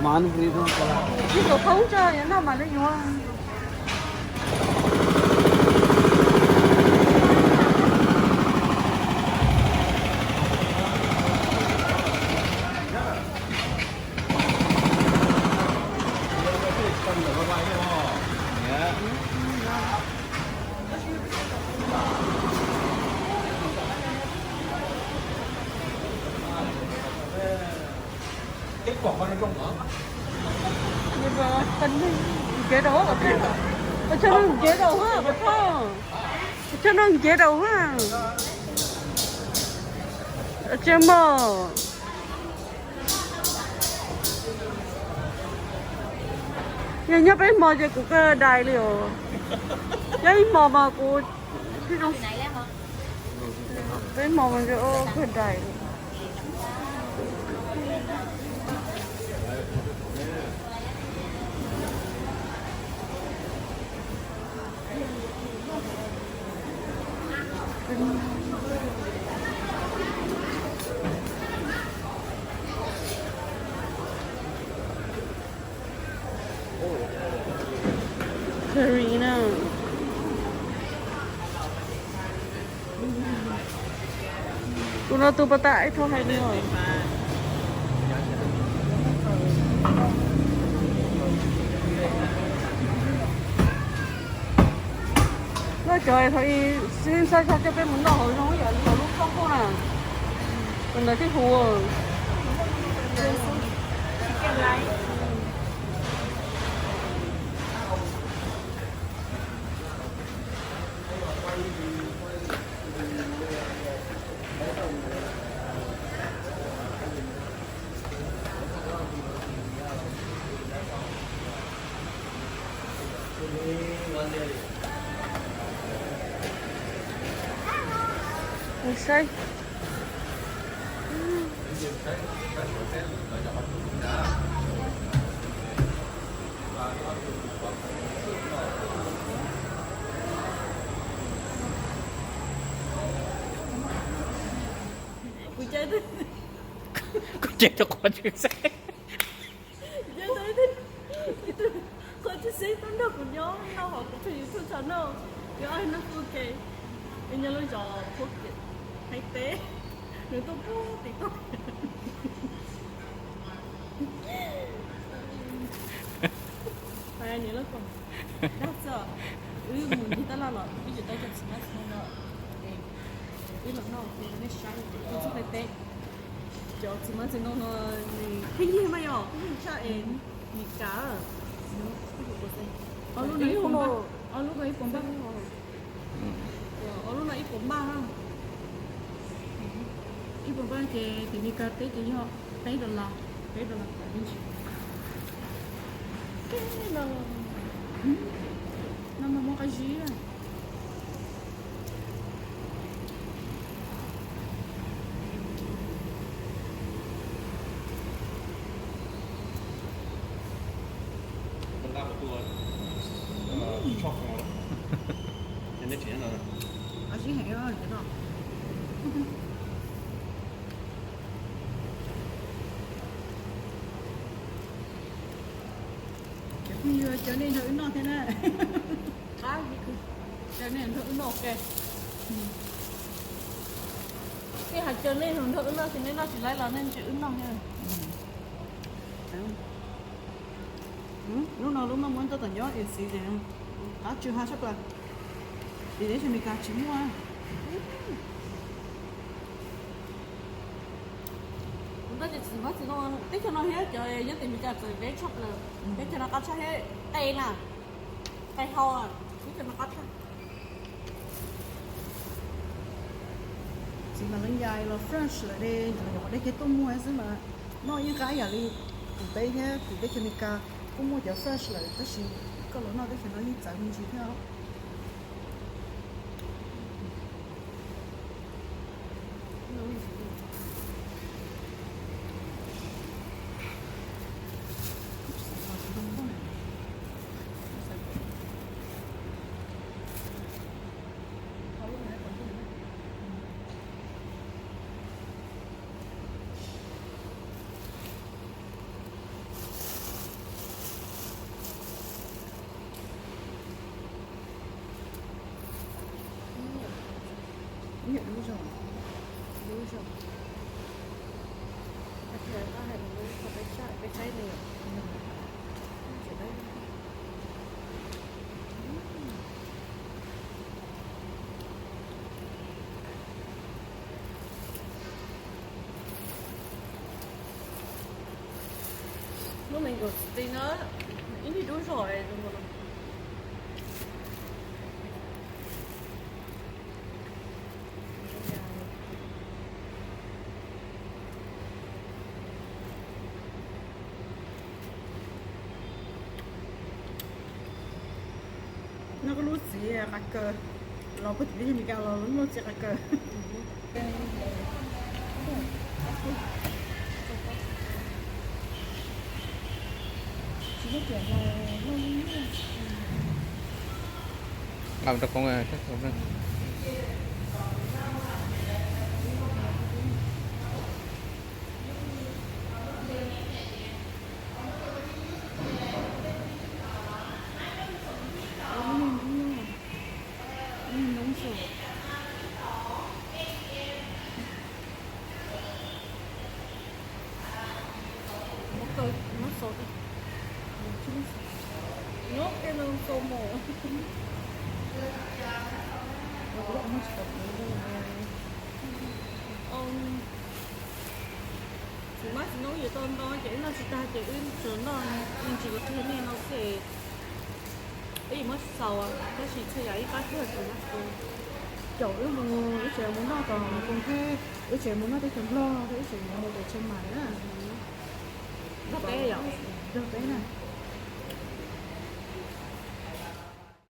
Ib tug thoob tso, yuav noj mas li yuav. Ua tsaug, noj nce rau ha, ua tsaug, ua tsaug, noj nce rau ha. Tsis muaj. Yog nyob peb hmo ces kuv kawg dais li os. Nyob ib hmo mas kuv, peb hmo mas kawg dais li. Karina, tus no tus pas tas ib thaum hais li os. Loj cov thaum ub xib ntxhais txhaj coj peb mus noj hauv zoo ib yam li hauv lub koob koob na. Tus ntawd thiaj huv. Mus saib. Kuv caij, kuv caij rau qhov tsis xeb. Qhov tsis xeb tuaj nrog kuv nyob noj hauv kuv tus YouTube channel, kuv ob noj kuj ok. Nyob lub zos Phuj Kiam, Thaib teb, nws tuaj puag tim toj. Niam loj koj, dag txog wb mus ncig tab laj los wb tsis tau coj txiv hmab txiv ntoo no, wb los noj nej saib, wb txoj Thaib teb. Cov txiv hmab txiv ntoo no nws pheej yig mas yog pheej yig tshaj es Mes Kas. Ob lub no ib puas npaj, ob lub no ib puas npaj na. Ib puas npaj ces tim Mes Kas teb ces yog peb dollar, peb dollar kaum me ntsis. No mas muaj qab zib. Qab zib heev no. Cov phooj ywg, cov nej nrog wb noj thiab na. Cov nej nrog wb noj, nej hais cov nej nrog wb noj, ces nej noj tsis laib los nej ntsib wb noj thiab. Hnub no lub maj muab ntoj tom nyob es xis ces qab tsw ha tshaj plaws. Tim teb chaws Amelikas tsis muaj. Kuv ntaj ces txiv hmab txiv ntoo teb chaws no thiab cov nyob tim Amelikas txawv peb tshaj plaws. Teb chaws no qab tshaj thiab qe na, qe hau, teb chaws no qab tshaj. Txiv mas lawv yais los fresh lawm de, nyuam qhuav de kiag tuaj muag xwb mas noj yeej qab ib yam li tim peb thiab tim teb chaws Amelikas kuj muaj cov fresh lawm tab sis koj los noj teb chaws no yeej txawv me ntsis thiab os. Dub zog, dub zog. Qhov peb saib, peb saib ne yom. Lub mango stick no ib niag dub zog. Noj koj lub txiv qab kaw, los puag tim teb chaws Amelikas los lub noj txiv qab kaw. Nqa rau koob. Muab kaw, muab xaus, muab kaw no xaus mos. Txiv hmab txiv ntoo wb yuav tau nto ces wb noj tsis tag ces wb tsuas noj me ntsis los qhia nej no xwb. Wb yuav muab xaus, tab sis txhua yam ib pab tuag tsis muab xaus. Caum wb mus, wb tseem mus noj tom Phoos Thej, wb tseem mus noj teb chaws Nplog, wb tseem mus pem Tsheej Maim na. Nrog peb yom, nrog peb na.